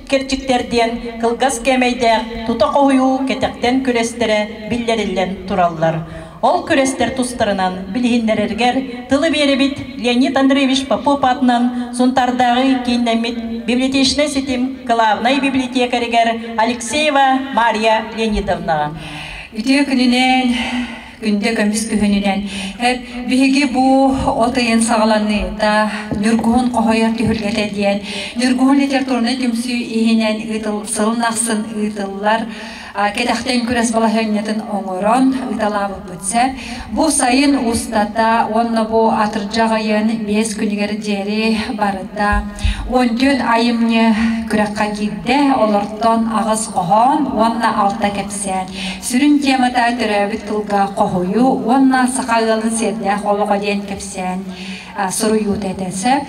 кэрчиктэр диэн кылгас кээмэйдээх тута хоһуйуу кэтэхтэн күрэстэрэ биллэриллэн тураллар. Ол күрэстэр тустарынан билиһиннэрэргэр тылы биэрэбит Леонид Андреевич Попов аатынан Сунтаардааҕы кииннэммит библиотечнай ситим кылаабынай библиотекарыгар Алексеева Мария Леонидовнаҕа. Үтүө күнүнэн Күндэ көмүс күһүнүнэн биһиги бу от ыйын саҕаланыыта Ньургуһун хоһуйар түһүлгэтэ диэн Ньургуһун литературнай түмсүү иһинэн ыытыл сылын ахсын ыытыллар кэтэхтэн күрэс балаһыанньатын оҥорон ыыталаабыппыт сөп. Бу сайын устата уонна бу атырдьах ыйын 5 күнүгэр диэри барыта 14 айымньы күрэххэ киирдэ. Олортон аҕыс хоһоон уонна алта кэпсээн. Сүрүн темата төрөөбүт тылга хоһуйуу уонна саха ыалын сиэрдээх олоҕо диэн кэпсээн суруйуута этэ сөп.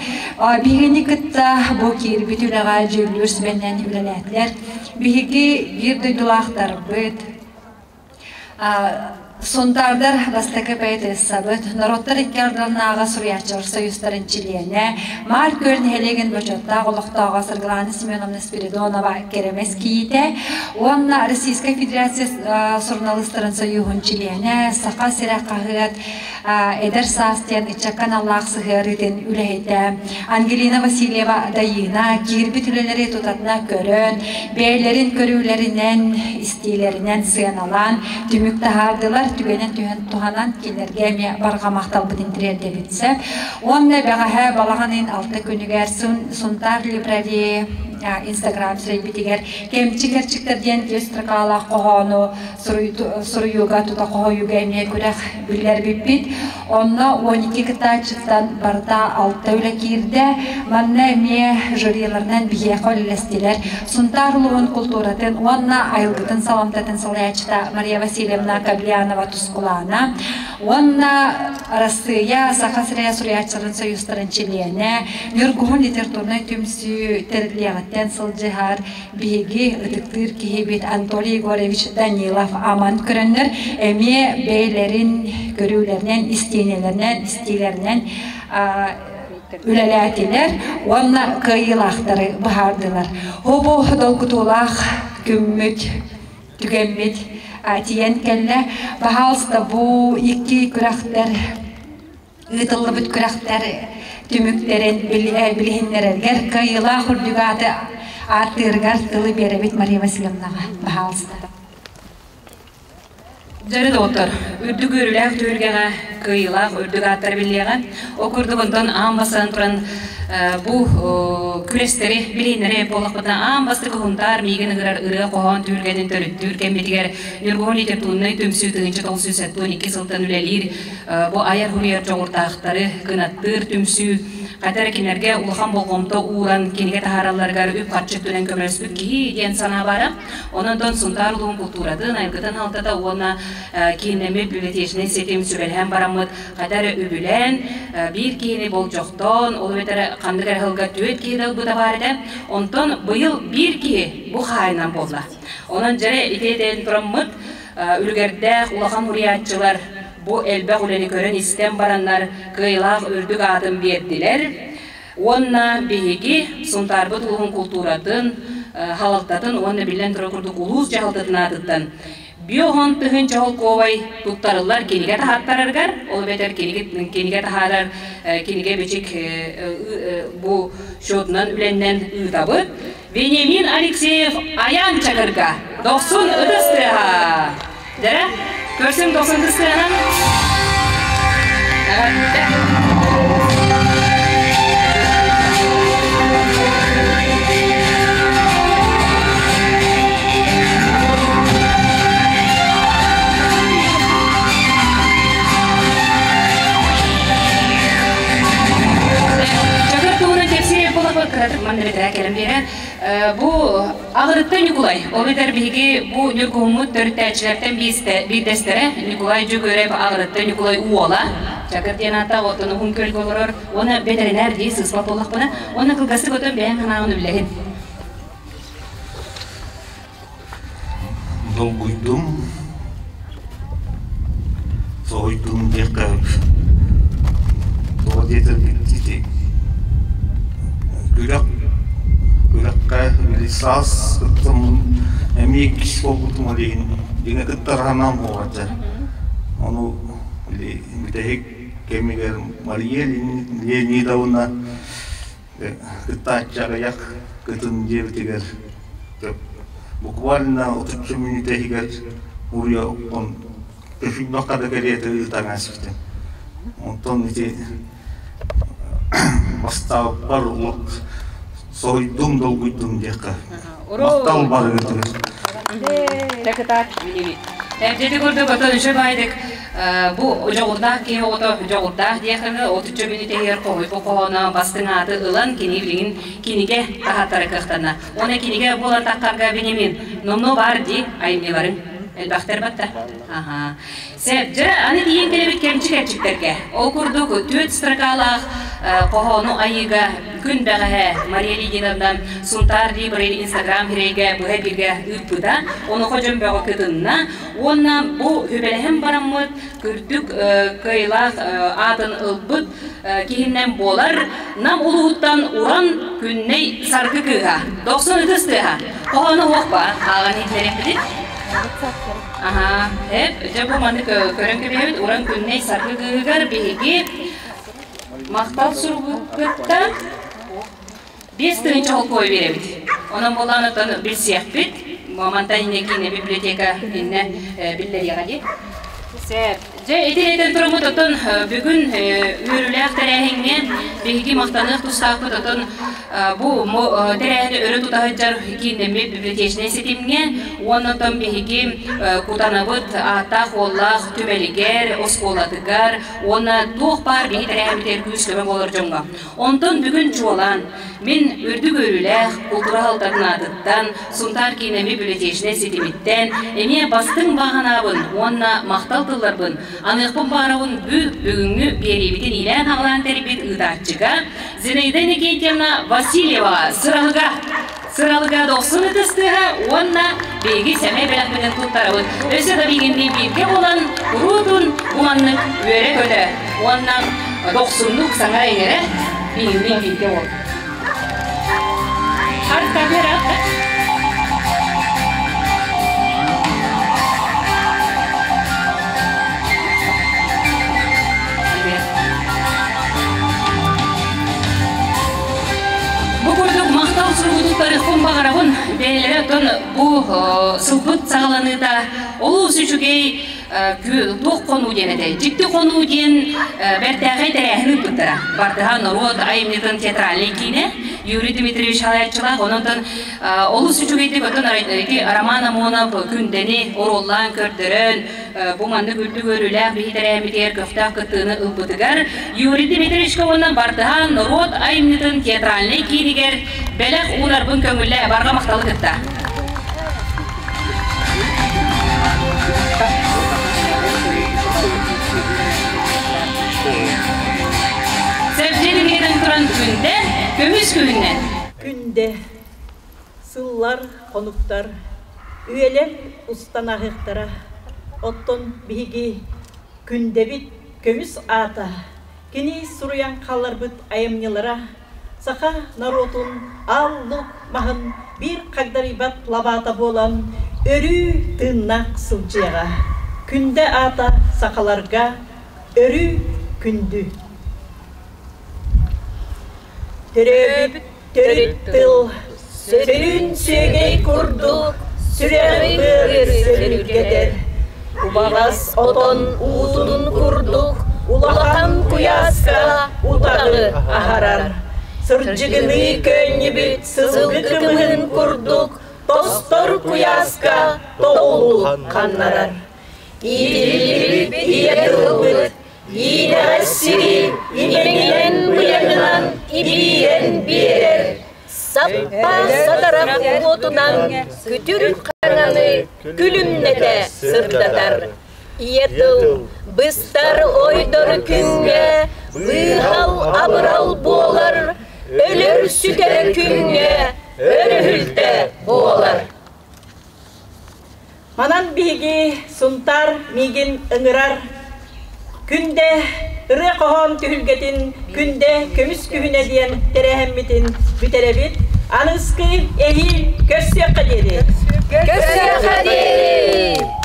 Биһигини кытта бу киирбит үлэҕэ дьүүллүүр сүбэнэн үлэлээтилэр. Биһиги биир дойдулаахтарбыт Сунтаардар бастакы поэтессабыт, норуоттар икки ардыларынааҕы суруйааччылар союзтарын чилиэнэ, Маар Күөл нэһилиэгин бочуоттаах олохтооҕо Саргылаана Семеновна Спиридонова Кэрэмэс кийиитэ уонна Российскай Федерация суруналыыстарын союһун чилиэнэ, Саха сирэ хаһыат Эдэр саас диэн ыччакка аналлаах сыһыарыытын үлэһитэ Ангелина Васильева Дайыына киирбит үлэлэри тутатына көрөн, бэйэлэрин көрүүлэринэн, истиилэринэн сыаналаан түмүк таһаардылар, түгэнэн түһэн туһанан кинилэргэ эмиэ барҕа махталбытын тириэрдэбит сөп. Уонна бэҕэһээ балаҕан ыйын алта күнүгэр Сунтаар Либрари Инстаграм сирэйбитигэр Кэмчи кэрчиктэр диэн үс строкалаах хоһоону суруйууга тута хоһуйууга эмиэ күрэх биллэрбиппит. Онно 12 кыттааччыттан барыта алта үлэ киирдэ. Манна эмиэ жюриларынан биһиэхэ үлэлэстилэр. Сунтаар улууһун култууратын уонна айылгытын саламтатын салайааччыта Мария Васильевна Каблянова Тускулаана уонна Арассыыйа Саха сирэ суруйааччыларын союзтарын чилиэнэ, Ньургуһун литературнай түмсүү тэриллиэҕиттэн сылдьыһар биһиги ытыктыыр киһибит Анатолий Егорович Данилов аман көрөннөр эмиэ бэйэлэрин көрүүлэринэн, истиэнэлэринэн, истиилэринэн үлэлээтилэр уонна кыайыылаахтары быһаардылар. Бу долгутуулаах күммүт түгэммит тиийэн кэллэ. Баһаалыста бу икки күрэхтэр ыытыллыбыт күрэхтэр түмүктэрин билиһиннэрэргэр кыайыылаах үрдүк ааты ааттыырыгар тылы биэрэбит Мария Васильевнаҕа. Баһаалыста. Дьөрү доҕоттор, үрдүк үөрүүлээх түһүлгэҕэ кыайыылаах үрдүк ааттары биллиэҕэ. Ол курдук онтон аан бастаан туран бу күрэстэри билиһиннэри буоллахпытына аан бастакы Һунтаар миигин ыҥырар ырыа-хоһоон түһүлгэтин төрүттүүр кэммитигэр Ньургуһун литературнай түмсүү 1972 сылтан үлэлиир Бу айар-суруйар дьоҕурдаахтары кынаттыыр түмсүү хата эрэ кинилэргэ улахан болҕомто ууран кинигэ таһааралларыгар үп-харчы өттүнэн көмөлөспүт киһи диэн санаа баара. Онон Сунтаар улууһун култууратын, айылгытын халтата уонна кииннэммит библиотечнай ситим сүбэлэһэн бараммыт хайда эрэ үбүлээн биир киһини болдьохтоон, ол эбэтэр ханнык эрэ сылга түөрт киһи ылбыта баар этэ. Онтон быйыл биир киһи бу хаайынан буолла. Онон дьэрэ ити этэн тураммыт үлүгэрдээх улахан суруйааччылар бу элбэх үлэни көрөн-истэн бараннар кыайыылаах үрдүк аатын биэрдилэр. Уонна биһиги Сунтаарбыт улууһун култууратын, халалтатын уонна биллэн турар курдук улуус дьаһалтатын аатыттан биоһон тыһыынча холкуобай туттарыллар кинигэ таһааттарарыгар, ол эбэтэр кинигэ таһаарар кинигэ бичик бу счетунан үлэннэн ыытабыт. Вениамин Алексеев Айаан Чакырга дохсун ытыс тыаһа! Дэрэ, көрсүҥ дохсун ытыс тыаһынан! Эҕэрдэ! Чакыр туһунан кэпсиир буоллахпыт кыратык манна бэтэрээ кэлэн биэрэн бу Аҕырытта Ньукулай, ол этэр биһиги бу Ньургуһуммут төрүттээччилэртэн биирдэстэрэ Ньукулай Дьөгүөрэп Аҕырытта Ньукулай уола Чакыр диэн ааттаах оттон уһун күөлгэ олорор уонна бэтэринээр дии сыыспат буоллахпына уонна кылгастык отон бэйэҥ санааҕын үллэһин. Долгуйдум, соһуйдум диэххэ тоҕо диэтэргит ити күрэх күрэххэ били саас кыттаммын эмиэ иккис буолбутум ол иһин дьиҥэ кыттар санаам буолар дьэ ону били бүтэһик кэмигэр Мария Леонидовна кыттааччы аҕыйах кытын диэбитигэр буквально отучча мүнүүтэ иһигэр уруйа он көшүйбэххэ да кэриэтэ ыытан ааспытым. Онтон ити бастаабыппар олох соһуйдум, долгуйдум диэххэ. Махтал барыгытыгар. Дакытаат Дьэти курдук отон үчү байдык бу дьоҕурдаах киһи оҕото дьоҕурдаах диэххэ отучча мүнүүтэ иһигэр хоһуйбу хоһооно бастыҥ ааты ылан кини билигин кинигэ таһааттара кыахтанна. Уонна кинигэ буолан таххарга Бенемин номнуо баар дии айымньыларыҥ элбэхтэр батта. Аха. Сеп, дьэ, аны тиийэн кэлэбит кэмчи кэрчиктэргэ. Ол курдук түөрт строкалаах хоһоону айыыга күн бэҕэһээ Мария Лидиновна Сунтаар Либрей Инстаграм сирэйгэ быһа эфиргэ ыыппыта. Онуоха дьон бөҕө кытынна. Уонна бу үбэлэһэн бараммыт күрдүк кыайыылаах аатын ылбыт киһинэн буолар Нам улууһуттан Уран Күннэй Саргы кыыһа. Дохсун ытыс тыаһа. Хоһоону уохпа ааҕан иһиллэриэхпитин. Аһаа, эп, дьэ бу маннык көрөн кэбиһэбит Уран Күннэй Саргы кыыһыгар биһиги махтал суругу кытта 5000 холкуой биэрэбит. Онон буолан оттон билсиэхпит. Мантан иннэ киинэ библиотека иннэ биллэриэҕэ дии. Сеп. Дьэ, ити этэн тураммыт оттон бүгүн үөрүүлээх тэрээһиҥҥэ биһиги махтаныах тустаахпыт оттон бу тэрээһини өрө тута сылдьар кииннэммит библиотечнай ситимҥэ уонна оттон биһиги Кутанабыт ааттаах-уоллаах түмэлигэр, оскуолатыгар уонна туох баар биһи тэрээһиммитигэр күүс-көмө буолар дьоҥҥо. Онтон бүгүн чуолаан мин үрдүк үөрүүлээх култуура алтатын аатыттан, Сунтаар киинэми библиотечнай ситимиттэн эмиэ бастыҥ баҕанаабын уонна махтал тылларбын аныахпын баҕарабын бү бүгүҥҥү биэриибитин иилээн-аҕалаан тэрийбит ыытааччыга Зинаида Иннокентьевна Васильеваҕа сыралыга сыралыга дохсун ытыс тыаһа уонна биһиги сэмэй бэлэхпитин туттарабыт. Өссө да биһигинниин бииргэ буолан куруутун бу маннык үөрэ-көтө уонна дохсуннук саҥара-иҥэрэ биһигинниин бииргэ буол. Бу курдук махтал суругу туттарыахпын баҕарабын. Бэйэлэрэ оттон бу сылбыт саҕаланыыта олус үчүгэй туох хонуу диэн этэй? Дьикти хонуу диэн бэртээхэй тэрээһин ыыппыттара. Бардыһа норуот айымньытын театральнай киинэ Юрий Дмитриевич салайааччылаах. Онон олус үчүгэйдик оттон ити Роман Амонов Күндэни оруоллаан көрдөрөн бу маннык үрдүк үөрүүлээх биһи тэрээһиммитигэр көхтөөх кыттыыны ылбытыгар Юрий Дмитриевичка уонна Бардыһа норуот айымньытын театральнай киинигэр бэлэх уунарбын көҥүллээ барҕа махталы кытта. туран күндэ көмүс күһүннэн. Күндэ сыллар, хонуктар, үйэлэр устан ааһыахтара. Оттон биһиги күндэбит көмүс аата, кини суруйан хаалларбыт айымньылара саха норуотун аал-лук маһын биир хагдарыйбат лабаата буолан өрүү тыыннаах сылдьыаҕа. Күндэ аата сахаларга өрүү күндү. Төрөөбүт төрүт тыл сөрүүн сүөгэй курдук сүрэҕи быары сөрүргэтэр. Убаҕас отон уутун курдук улахан куйааска утаҕы аһарар. Сырдьыгыныы көөнньүбүт сылгы кымыһын курдук тостор куйааска тоҕулу ханнарар. Иитиллибит ийэ тылбыт иинэҕэс сири имэҥинэн быйаҥынан ибиирэн биэрэр. Саппаас сатарах уотунан күтүр хараҥаны күлүмнэтэ сырдатар. Ийэ тыл быстар ойдор күҥҥэ быыһал абырал буолар, өлөр сүтэр күҥҥэ өрүһүлтэ буолар. Манан биһиги Сунтаар миигин ыҥырар Күндэ ырыа-хоһоон түһүлгэтин Күндэ көмүс күһүнэ диэн тэрээһиммитин бүтэрэбит. Аныгыскы эһиил көрсүөххэ диэри! Көрсүөххэ диэри!